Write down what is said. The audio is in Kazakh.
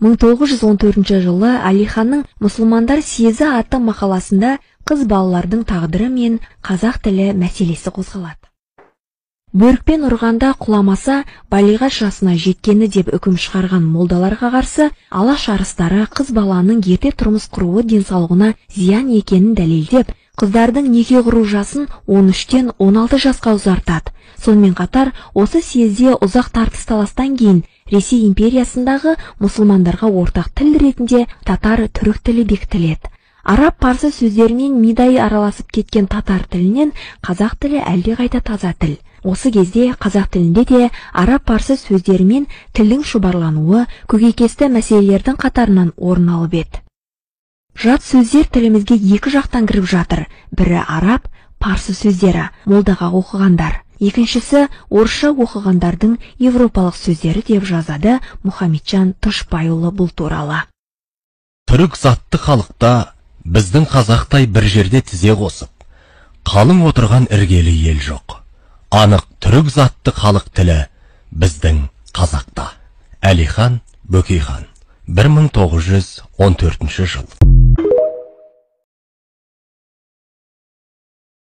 1914 жылы Әлиханның «Мұсылмандар съезі» атты мақаласында қыз балалардың тағдыры мен қазақ тілі мәселесі қозғалады. Бөрікпен ұрғанда құламаса, балиғат жасына жеткені деп үкім шығарған молдаларға қарсы Алаш арыстары қыз баланың ерте тұрмыс құруы денсаулығына зиян екенін дәлелдеп, қыздардың неке құру жасын 13-тен 16 жасқа ұзартады. Сонымен қатар осы съезде ұзақ тартыс-таластан кейін Ресей империясындағы мұсылмандарға ортақ тіл ретінде татар түрік тілі бекітіледі. Араб, парсы сөздерінен мидай араласып кеткен татар тілінен қазақ тілі әлдеқайда таза тіл. Осы кезде қазақ тілінде де араб, парсы сөздерімен тілдің шұбарлануы көкейкесті мәселелердің қатарынан орын алып еді. Жат сөздер тілімізге екі жақтан кіріп жатыр. Бірі араб, парсы сөздері, молдаға оқығандар. Екіншісі орысша оқығандардың европалық сөздері, деп жазады Мұхамеджан Тышбайұлы бұл туралы. Түрік затты халықта біздің қазақтай бір жерде тізе қосып, қалың отырған іргелі ел жоқ. Анық түрік затты халық тілі біздің қазақта. Әлихан Бөкейхан, 1914 жыл.